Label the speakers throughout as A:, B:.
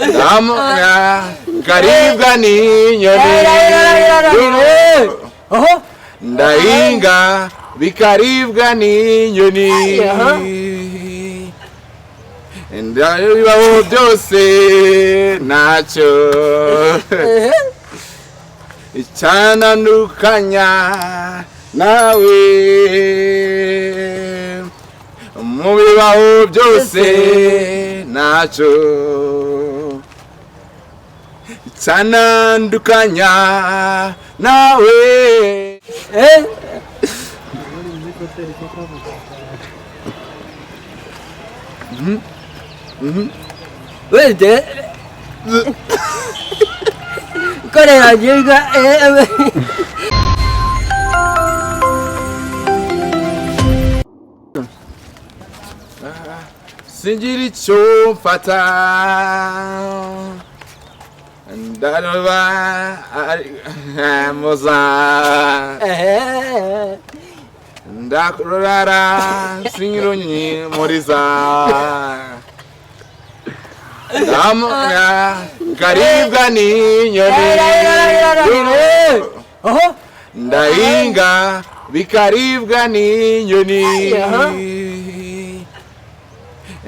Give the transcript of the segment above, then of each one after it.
A: Ndamuka karibwa n'inyoni.
B: Oho.
A: Ndahinga bikaribwa n'inyoni. Ndabibaho byose ntacyo icyanandukanya nawe. Mu bibaho byose ntacyo icyanandukanya nawe.
B: Wende korera girwa.
A: Singira icyo mfata, ndaroba muza, ndarara sinyirunyi muriza, ndamuka karibwa n'inyoni.
B: Oho.
A: Ndahinga bikaribwa n'inyoni.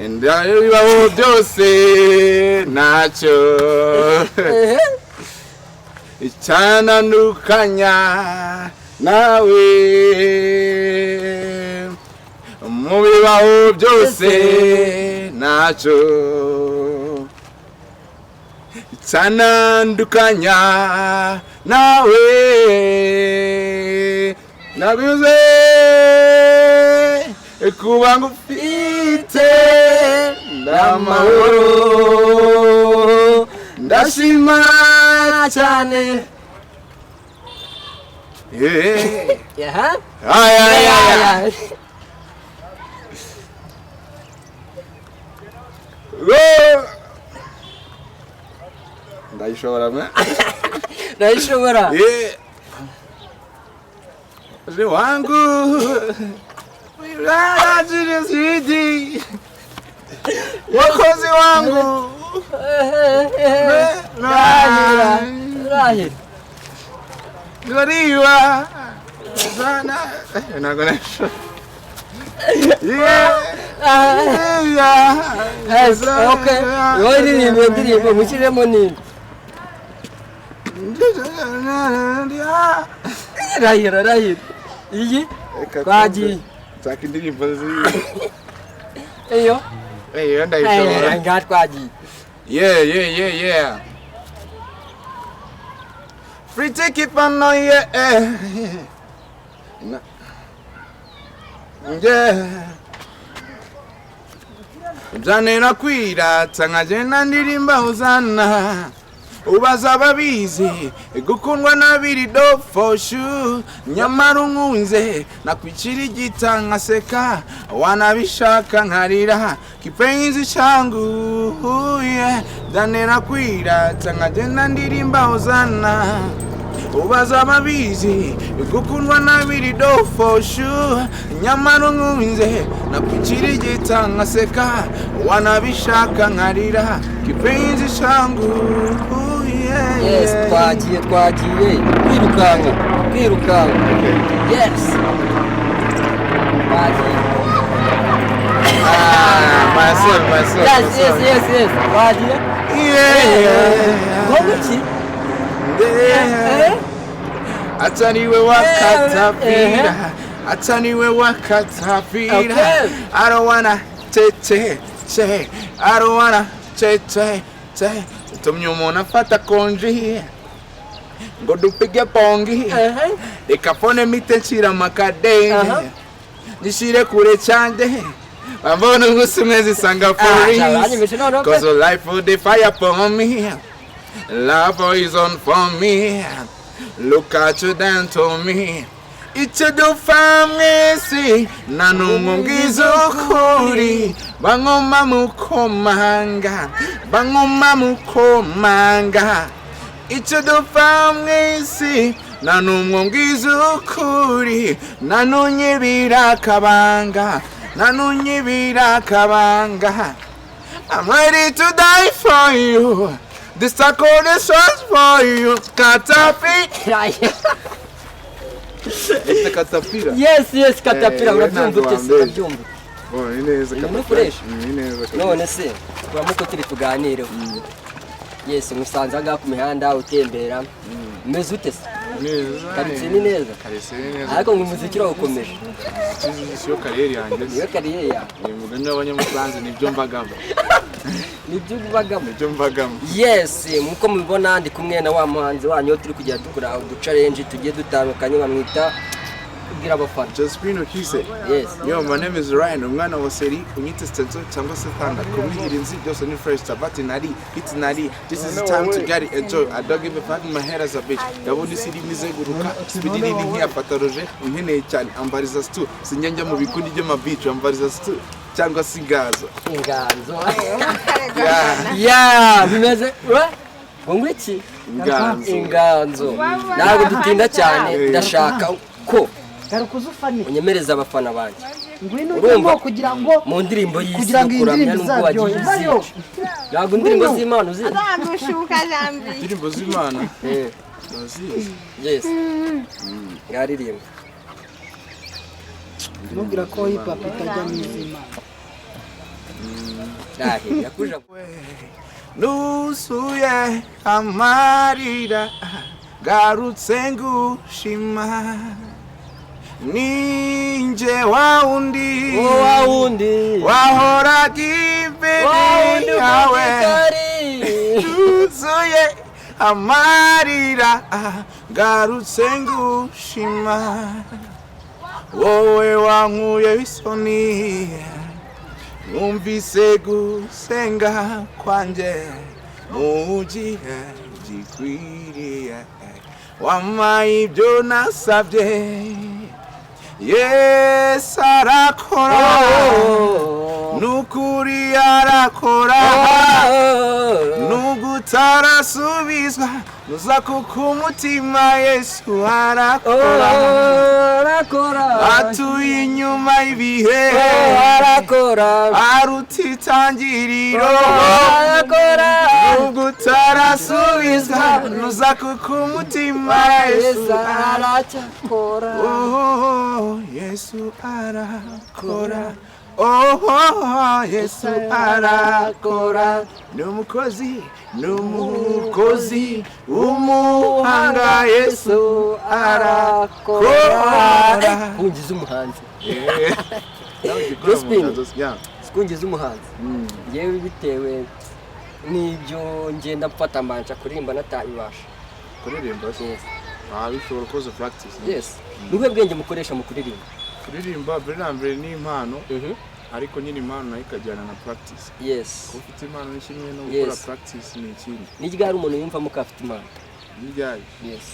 A: Ndabibaho byose ntacyo icyanandukanya nawe. Mu bibaho byose ntacyo icyanandukanya nawe. Nabibuze kuba ngufite ndamahoro, ndashima
B: cyane.
A: Yeah.
B: Aha.
A: Ay, ay, ay, ay. Oh! Ndayishobora mwe.
B: Ndayishobora.
A: Yeah. Mzee wangu zidi wakozi wangu.
B: Rahira rahira.
A: Nariwa sana ntabwo nashobora. Yeah. Yeah.
B: Okay, wowe ndirimbo, ndirimbo mushyiremo nini. Rahira rahira iyi twagiye.
A: Nshaka indirimbo zi
B: iyo.
A: Iyo ndayishobora.
B: Ngaha twagiye.
A: Yeah. Free ticket for no, yeah. No. Yeah. Byanera kwirata nkagenda ndirimba hozana, ubaza ababizi gukundwa n'abiri do for sure, nyamara unkunze nakwicira igita nkaseka, wanabishaka nkarira kipenzi changu, yeah. Byanera kwirata nkagenda ndirimba hozana, ubaza ababizi gukundwa n'abiri do for sure, nyamara unkunze nakwicira igita nkaseka, wanabishaka nkarira kipenzi changu, yeah.
B: Yes, twagiye, twagiye kwirukanka, kwirukanka. Yes, twagiye.
A: Ah, myself, myself.
B: Yes, twagiye.
A: Yeah.
B: Ngo iki?
A: Yeah. Ataniwe wakatapira, ataniwe wakatapira. I don't wanna che che che, I don't wanna che che che. Tumye umuntu afata konji ngo dupige pongi, reka phone mite nshyira amakadenge, nishyire kure cyane bambona umunsi umwe zisanga
B: Ah, banyemeje noneho pe.
A: police. 'Cause life will the fire for me. Love is on for me. Look at you down to me. Icyo dupfa mwese nta n'umwe ubwiza ukuri, bankoma mukomanga, bankoma mukomanga. Icyo dupfa mwese nta n'umwe ubwiza ukuri, nta n'unyibira akabanga, nta n'unyibira akabanga. I'm ready to die for you. This taco this one's for you. Caterpillar. Caterpillar.
B: Yes, katapira.
A: Eh,
B: Urabyumva
A: ntabwo
B: ute se?
A: wambeshya.
B: Urabyumva?
A: Oh, ni neza.
B: Ni
A: Caterpillar.
B: fresh.
A: Ni neza kabisa.
B: None se turamuko turi tuganireho. Yes, musanze aha ngaha ku mihanda utembera, umeze ute se?
A: Neza.
B: Karitsiye ni neza?
A: Karitsiye ni neza.
B: Ariko ngo umuziki urawukomeje?
A: Siyo career yanjye.
B: Niyo career yawe?
A: Ni umugani w'abanyamusanze, nibyo mbagamo.
B: Nibyo ubagamo?
A: Nibyo mbagamo.
B: Yes, nkuko mubibona ndi kumwe na wa muhanzi wanyu turi kugenda dukora uduchallenge tugiye dutandukanye, bamwita, ubwira abafana.
A: Josephine Okise.
B: Yes.
A: Yo, my name is Ryan, umwana wa Seri, unyite Stenzo cyangwa se Thunder. Kumwirinzi byose ni fresh, tabati nari, hit nari. This is the time to get it, enjoy. I don't give a fuck, my head as a bitch. Ndabona isi irimo izenguruka, speed nini nk'iyafata Roger, unkeneye cyane, ambariza stu. Sinjya njya mu bikundi by'amabici, ambariza stu cyangwa se ingazo.
B: Inganzo.
A: Yeah,
B: Ya bimeze ngo ngwiki?
A: Inganzo.
B: Inganzo. Ntabwo dutinda cyane, ndashaka ko
C: Garuka uze ufane.
B: unyemereza abafana banjye.
C: Ngwino
B: Urumva?
C: ujyemo kugira ngo
B: Mu ndirimbo y'isi
C: kugira
B: yo
C: ngo iyi
B: kuramya,
C: ndirimbo
B: nubwo wagiye
C: izaryohe. Vayo.
B: uzica, ntabwo indirimbo z'Imana uzi.
D: Azagushuka Janvier.
A: Indirimbo z'Imana.
B: Eh,
A: Ndazizi.
B: Yes, ngaririmba.
C: Ntubwira ko hip hop itajya mu izima.
B: Ndahe yakuja.
A: Nuzuye amarira, garutse ngushima, ninjye wa wundi
B: Wa wundi
A: wahoraga imbere
B: wa wundi
A: yawe.
B: umugari.
A: Nuzuye amarira, garutse ngushima, wowe wankuye isoni, numvise gusenga kwanjye mu gihe gikwiriye, wampaye ibyo nasabye. Yesu arakora, nukuri arakora. Nubwo utarasubizwa, nuza kuko umutima, Yesu arakora.
B: Arakora.
A: Atuye inyuma y'ibihe.
B: Arakora.
A: Aruta itangiriro.
B: Arakora.
A: Nubwo utarasubizwa, nuza kuko umutima, Yesu
B: Yesu aracyakora.
A: Oh, Yesu arakora. Oh, Yesu arakora. Ni umukozi, ni umukozi w'umuhanga, Yesu arakora.
B: Kungiza umuhanzi.
A: Josephine.
B: Kungiza umuhanzi, ngewe bitewe n'ibyo ngenda mfata, mbanja kuririmba natabibasha.
A: Kuririmba se?
B: Yes.
A: Ah, bishobora koza practice.
B: Yes, ni ubuhe bwenge mukoresha mu kuririmba?
A: Kuririmba mbere na mbere ni impano, ariko nyine impano nayo ikajyana na practice.
B: Yes.
A: Kuba ufite impano ni kimwe, no gukora practice ni ikindi.
B: Ni ryari umuntu yumvamo ko afite impano?
A: Ni ryari?
B: Yes,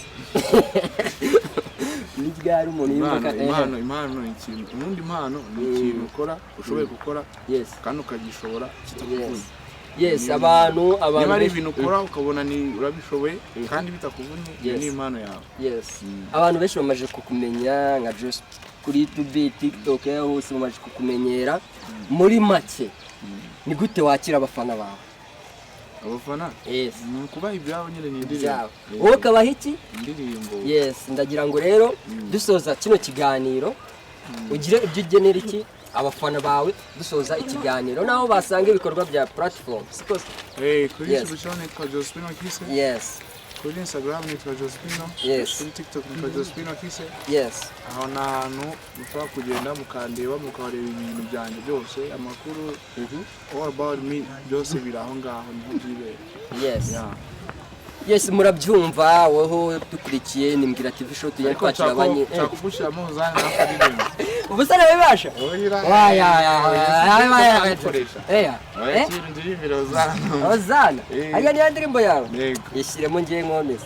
B: ni ryari umuntu yumva
A: Impano,
B: ko
A: impano ni ikintu, ubundi impano ni ikintu ukora, ushoboye gukora kandi ukagishobora kitakuvunnye.
B: Yes, abantu
A: Niba ari ibintu ukora ukabona ni urabishoboye kandi bitakuvunnye, iyo ni impano yawe.
B: Yes, abantu benshi bamaze kukumenya nka Josh kuri YouTube, TikTok, hose bamaze kukumenyera. Muri make, ni gute wakira abafana bawe?
A: Abafana?
B: Yes.
A: Ni ukubaha ibyabo nyine, ni indirimbo.
B: Ibyabo. Wowe ukabaha iki?
A: Indirimbo.
B: Yes, ndagira ngo rero dusoza kino kiganiro ugire ibyo ugenera iki abafana bawe, dusoza ikiganiro, naho basanga ibikorwa bya platform, siko?
A: Kuri YouTube channel nitwa Josephine Okise. Kuri Instagram nitwa Josephine. Kuri TikTok nitwa Josephine Okise. Aho ni ahantu mushobora kugenda mukandeba, mukareba ibintu byanjye byose, amakuru, all about me, byose biri aho ngaho, niho byibera.
B: Yes. Yes, murabyumva, wowe dukurikiye ni Mbwira TV Show, tujya
A: Ariko
B: twakira abanyi.
A: nshaka kugushyiramo uzane n'akaririmbo.
B: Ubu se nabibasha? Waya ya.
A: Gukoresha.
B: Eya.
A: Oya, kintu ndirimbira Hozana.
B: Hozana.
A: Eh.
B: Ariya niyo ndirimbo yawe?
A: Yego.
B: Ishyiremo ngiye nkomeze.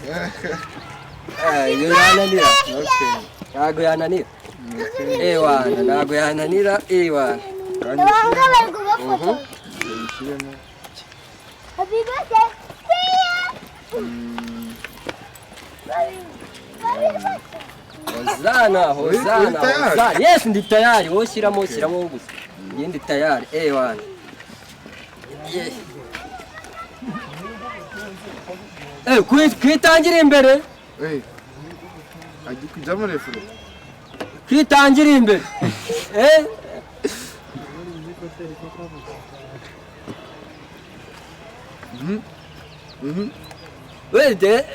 B: Iyo yananira.
A: Okay.
B: Ntabwo yananira. Ewana, ntabwo yananira, ewana.
A: Kandi
D: Banga bari kubafotora.
A: ushyiremo.
D: Happy birthday to you.
B: Hozana, hozana,
A: Uri tayari?
B: hozana. Yes, ndi tayari. Wowe shyiramo, shyiramo gusa. Ngiye ndi tayari. Ewana. Kwitangira imbere.
A: Agiye kujyamo refure.
B: Kwitangira imbere. Wede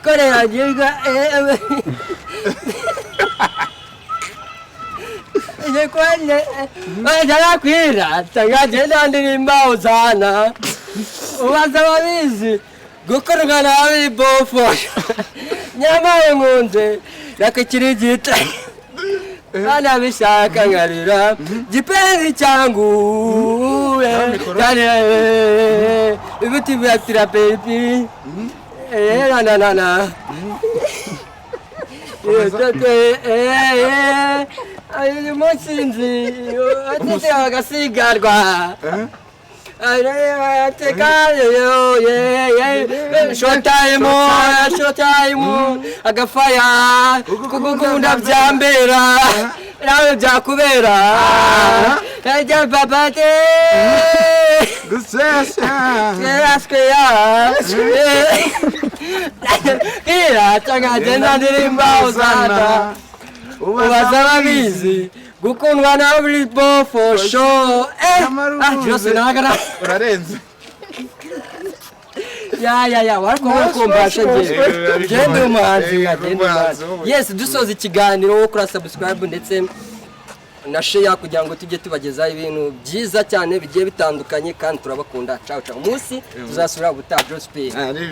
B: korera girwa yekwende wajya tagagenda ndirimba uzana ubaza ababizi gukorwa nabi bofo nyamara nkunze nakikirigita anabishaka nkarira gipenzi cyangu ibiti bya tirapepi na na na uyu munsi nzi atete agasigarwa shotayimo agafaya kugukunda byambera nawe byakubera babate ubaza ababizi gukundwa na buri bofo sho
A: urarenze.
B: Ya wariko kumbasha nge genda umuhanzi genda. Yes, dusoza ikiganiro wo kuri subscribe ndetse na share kugira ngo tujye tubagezaho ibintu byiza cyane bigiye bitandukanye kandi turabakunda. Ciao ciao, umunsi tuzasubira ubutaha. Jospin.